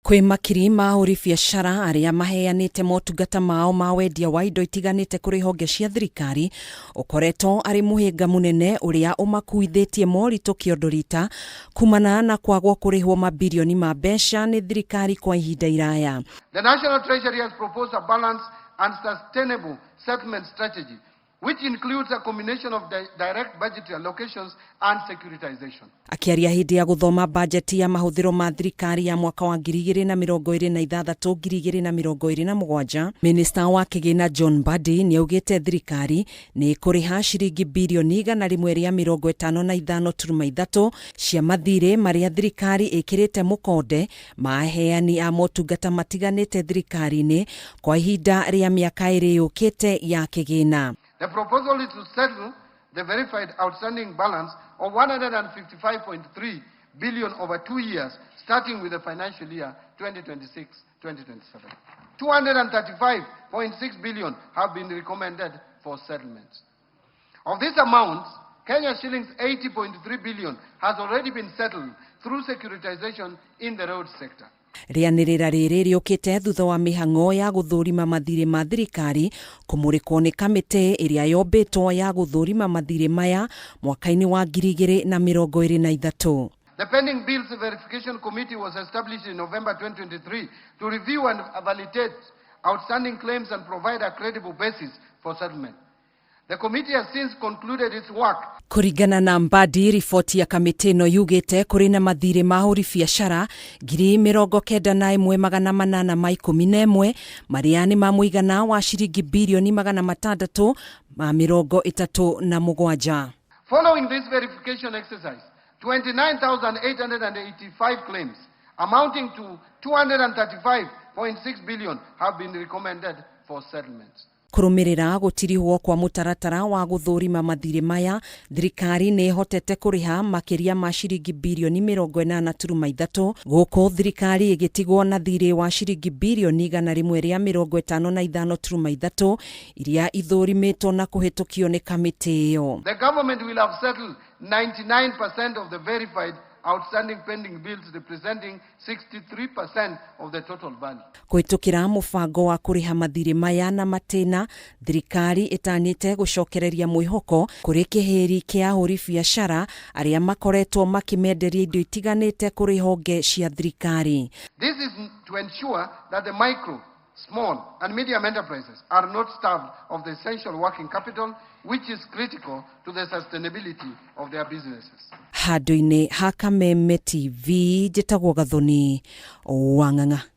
Kwĩ makiri ma ahũri biacara arĩa maheanĩte motungata mao ma wendia wa indo itiganĩte kũrĩ honge cia thirikari, ũkoretwo arĩ mũhĩnga mũnene ũrĩa ũmakuithĩtie moritũ kĩondo rita kumana na kwagwo kũrĩhwo mabirioni ma mbeca nĩ thirikari kwa ihinda iraya. The National Treasury has proposed a balanced and sustainable settlement strategy which includes a combination of di direct budgetary allocations and securitization. Akĩaria hĩndĩ ya gũthoma bajeti ya mahũthĩro ma thirikari ya mwaka wa 2026 2027, Minista wa Kĩgĩna John Mbadi nĩaugĩte thirikari nĩ ĩkũrĩha ciringi birioni 155.3 cia mathirĩ marĩa thirikari ĩkĩrĩte mũkonde ma aheani a motungata matiganĩte thirikari-inĩ kwa ihinda rĩa mĩaka ĩrĩ yũkĩte ya kĩgĩna. The proposal is to settle the verified outstanding balance of 155.3 billion over 2 years, starting with the financial year 2026-2027. 235.6 billion have been recommended for settlement. Of this amount, Kenya shillings 80.3 billion has already been settled through securitization in the road sector. Rĩanĩrĩra rĩrĩ rĩũkĩte thutha wa mĩhang'o ya gũthũrima mathirĩ ma thirikari kũmũrĩkwo nĩ kamĩtĩ ĩrĩa yombĩtwo ya gũthũrima mathirĩ maya mwaka-inĩ wa 2023. The Pending Bills Verification Committee was established in November 2023 to review and validate outstanding claims and provide a credible basis for settlement. The committee has since concluded its work. Kũringana na Mbadi, riboti ya kamĩtĩ ĩno yugĩte kũrĩ na mathirĩ ma ahũri biacara 91,811 marĩa nĩ ma mũigana wa ciringi birioni 637. Following this verification exercise, 29,885 claims amounting to 235.6 billion have been recommended for settlement. Kũrũmĩrĩra gũtirihwo kwa mũtaratara wa gũthũrima mathirĩ maya, thirikari nĩ ĩhotete kũrĩha makĩria ma ciringi birioni 80.3, gũkũ thirikari ĩgĩtigwo na thirĩ wa ciringi birioni 155.3 iria ithũrimĩtwo na kũhĩtũkio nĩ kamĩtĩ ĩyo. The government will have settled 99% of the verified outstanding pending bills, representing 63% of the total value. Kũhĩtũkĩra mũbango wa kũrĩha mathirĩ maya na matĩna, thirikari ĩtanyĩte gũcokereria mwĩhoko kũrĩ kĩhĩri kĩa ahũri biacara arĩa makoretwo makĩmenderia indo itiganĩte kũrĩ honge cia thirikari. This is to ensure that the micro, small and medium enterprises are not starved of the essential working capital, which is critical to the sustainability of their businesses. Handũ-inĩ ha Kameme TV, njĩtagwo Gathoni Wang'ang'a.